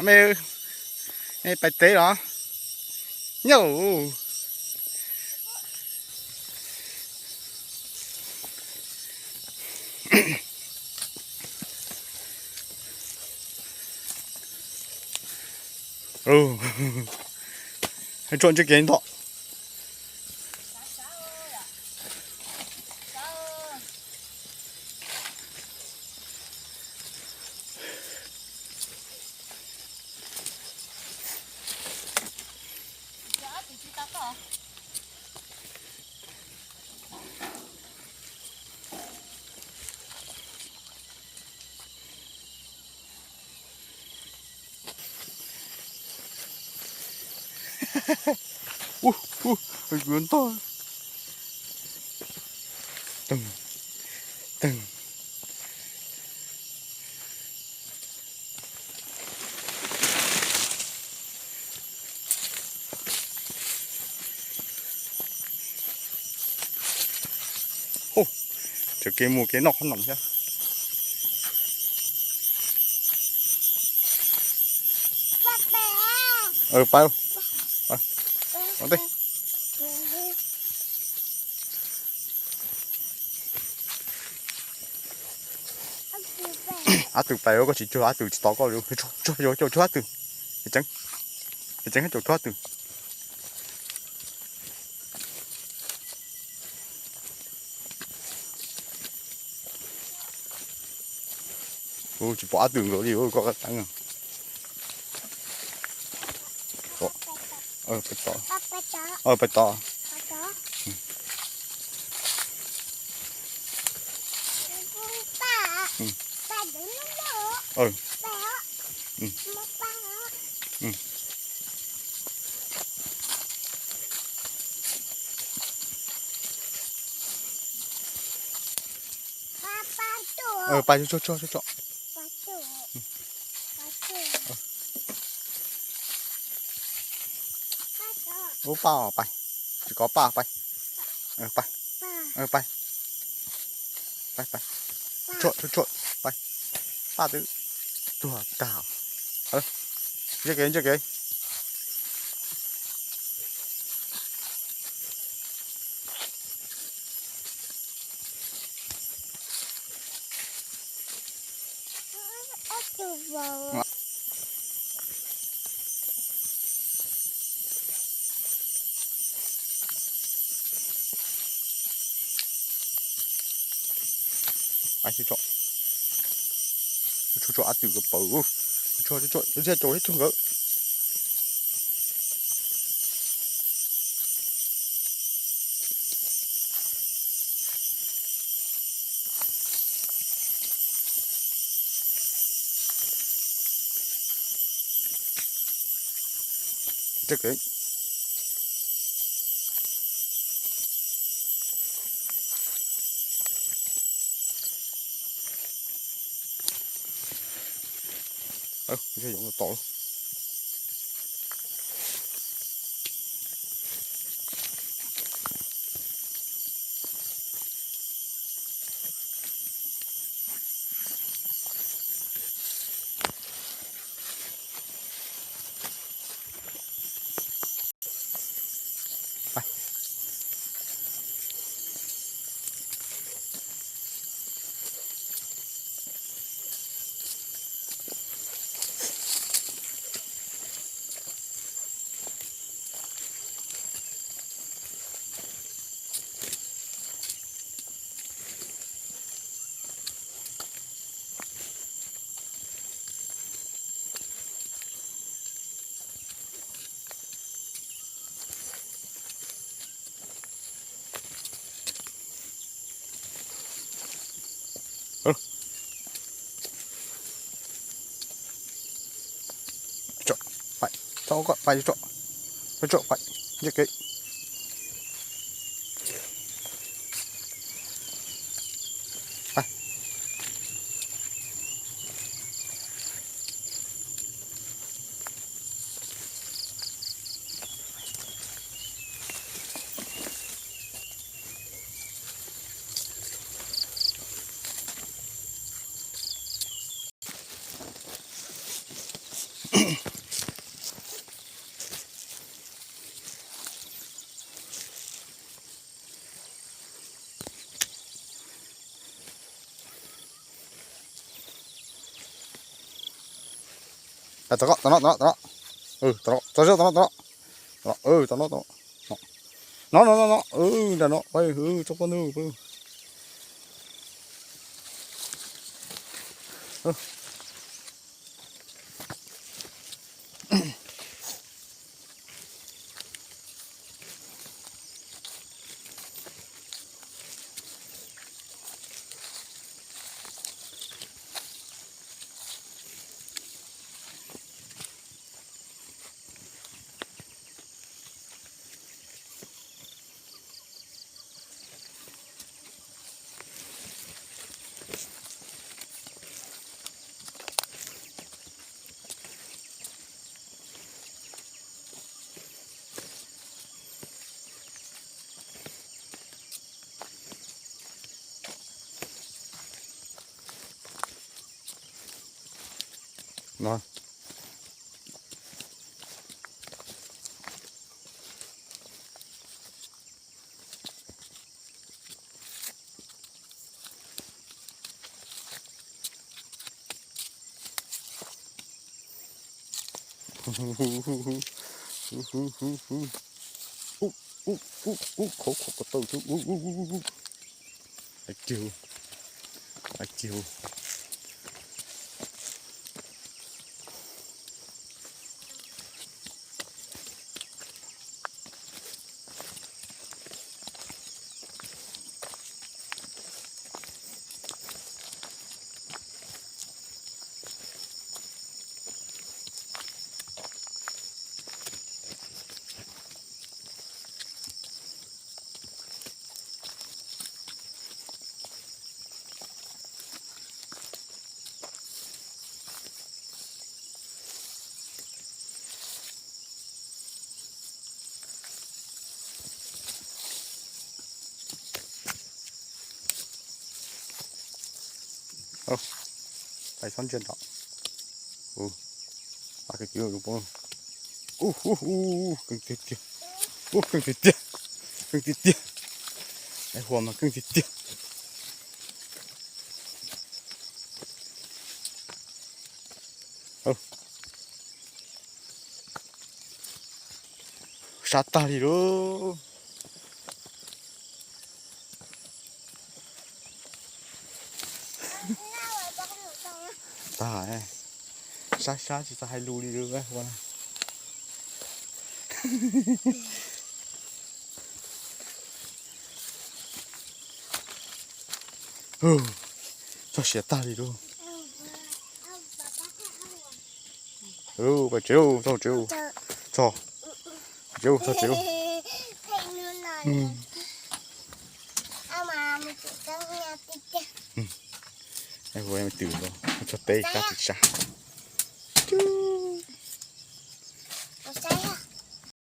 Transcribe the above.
Me, pais teb los? Nyauj. Tsuam ntsej kev nto. Ub, ub, yuav ntog. Teeg, teeg. Ub, tseem kev mus kev noj qhob noom thiab. Pais, pais, pais. Ab twm pais, koj tsis cuag ab twm tsis tau koj li. Cuag, cuag, cuag ab twm. Tseev, tseev, cuag ab twm. Tsis pom ab twm nkaus li, koj teeb. Pais tod. Pais tod. Pais tsuag tsuag tsuag tsuag. Ub, pais, pais, tsis kov pais, pais, pais, pais, pais, tsuag tsuag, pais, pais twb tuag tag. Ntsia kev, ntsia kev. Tsuag tsuag, ab twm ko paws, tsuag tsuag, thiaj caum thiab tsuag nkawd. Tseem kev. Pais, tso, pais, tso, tso, pais, ntsia kev. Tom no, tom no, tom no, tom no. Tom no, tom no, tom no. No, no, no, no, nram no, tso poj ntub pw. No. Ub, ub, ub, khov kho ko taw. Ub, ub, ub, ub. Ub, ub. Tais txhob ntsia nrov. Ua, keej tiag tiag. Ua, keej tiag tiag. Keej tiag tiag. Ais huas mas keej tiag tiag. Sab tag li lauj. Tag, sab sab tsis tau hais lus li lauj. Txog siav tag li lauj. Pas tsev lauj, txog tsev lauj. Txog tsev lauj, txog tsev lauj. Hu twm los txog teb kab tsis sab.